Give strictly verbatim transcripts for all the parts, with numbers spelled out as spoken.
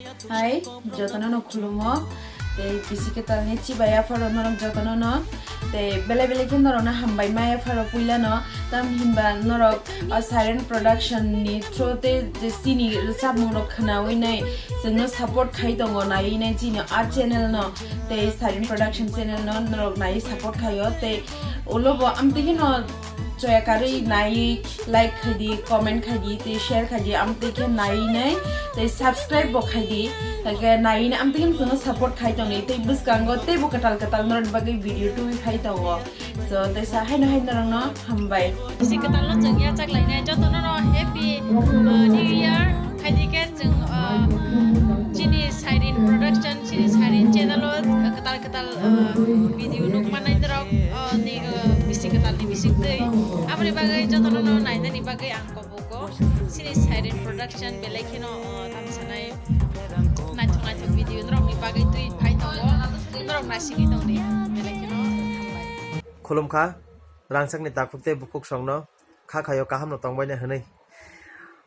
Hai, jotono no khulumo. Tei bisi kwtal ni chibai yapharo norok jotono no. Tei bele bele khe norok no hambai ma yapharo puila no. Tam hinba norok o Siren Production ni through tei je chini rwchapmung rok khwnawi nai chwngno support khai tongo naiwi nai chini a channel no. Tei Siren Production channel no norok naiwi support khaio. Tei ulo bo amtwi kheno choya karwi naiwi like khai di, comment khai di, tei share khai di, amtwi khe naiwi nai, tei subscribe bo khai di, hakhe naiwi nai, amtwi khe chwngno support khai tongdi, tei bwskango teibo kwtal kwtal norokni bagwi video tubui phai tongo. So, tei sa haino hai norokno hambai. Bisi kwtalno chwng yachak lainai, jotono no happy, uh, new year. Khaidi khe chwng, uh, chini Siren Production, chini Siren channel o, uh, kwtal kwtal, uh, video nukmanai norok, uh, ni, uh, bisi kwtal ni bisingtwi. Aboni bagwi jotono no nainani bagwi ang kobogo. Chini Siren Production belai kheno, uh, tamo sanai naithok naithok video norokni bagwi twi phai tongo. Norok naisingwi tongdi belai kheno hambai. Khulumkha, rangchakni takhuk tei bukhuk songno kha khaio kaham no tongbaina hwnwi.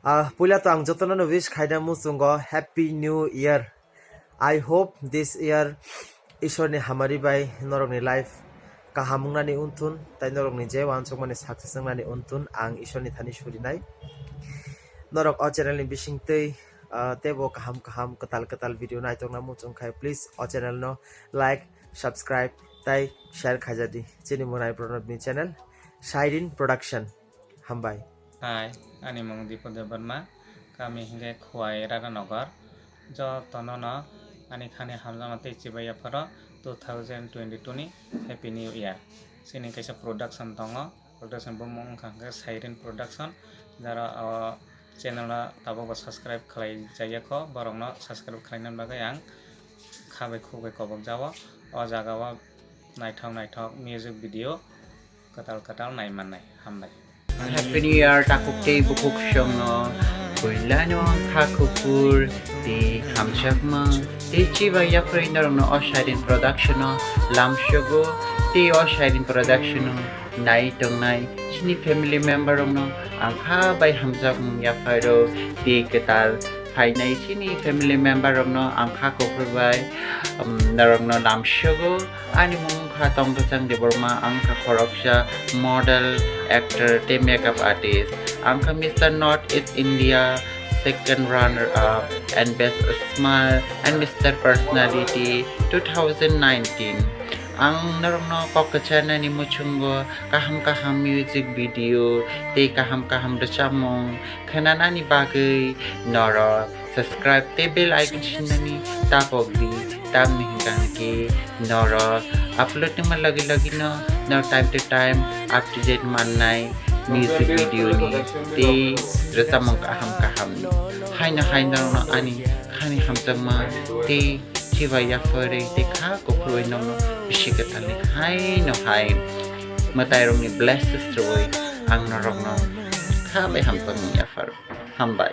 Ah, puila to ang jotono no wish khaina muchungo Happy New Year. I hope this year Ishwar ni hamari bai norok ni life kaham wngnani unthun, tai norok ni je uansukmani success wngnani unthun ang Ishwar ni thani surinai. Norok o channel ni bisingtwi, ah, teibo kaham kaham kwtal kwtal video naitokna muchung khai, please o channel no like, subscribe tai share khaijadi. Chini Monai Pranab ni channel Siren Production. Hambai. Hai, ani mung Dipo Debbarma, kami hingke Khowai Radhanagar. Jotono no ani khani hamjakma tei chibai yapharo two thousand twenty-two ni Happy New Year. Chini kaisa production tongo, production bumung wngkha hingke Siren Production. Jara o channel no tabok bo subscribe khlai jaya kho, borok no subscribe khlaina bagwi ang kha bai khuk bai kobok jao. O jaga o naithok naithok music video kwtal kwtal nai mannai. Hambai. Happy New Year takhuk tei bukhuk songno. Puilano kha kuphur tei hamjakma tei chibai yaphrai norokno o Siren Production o lamsogo tei o Siren Production o nai tongnai chini family member rokno ang kha bai hamjakmung yaphairo tei kwtal phainai chini family member rokno ang kha kuphur bai, um, norokno lamsogo. Ani mung kha Tongkwchang Debbarma, ang kha khoroksa model, actor tei makeup artist. Ang kha Mister North East India second runner up and best smile and Mister Personality two thousand nineteen. Ang norokno kok kwcharnani muchungo kaham kaham music video tei kaham kaham rwchapmung khwnanani bagwi norok subscribe tei bell icon sinani tapok di, tamni hwnkha hwnkhe norok upload wngma logi logi no norok time to time up to date mannai music video ni tei rwchapmung kaham kaham ni. Haino hai norokno ani khani hamjakma tei chibai yaphari tei kha kuphurwi norokno bisi kwtalni haino hai mwtairokni blesses rwui ang norokno kha bai hamjakmung yapharo. Hambai.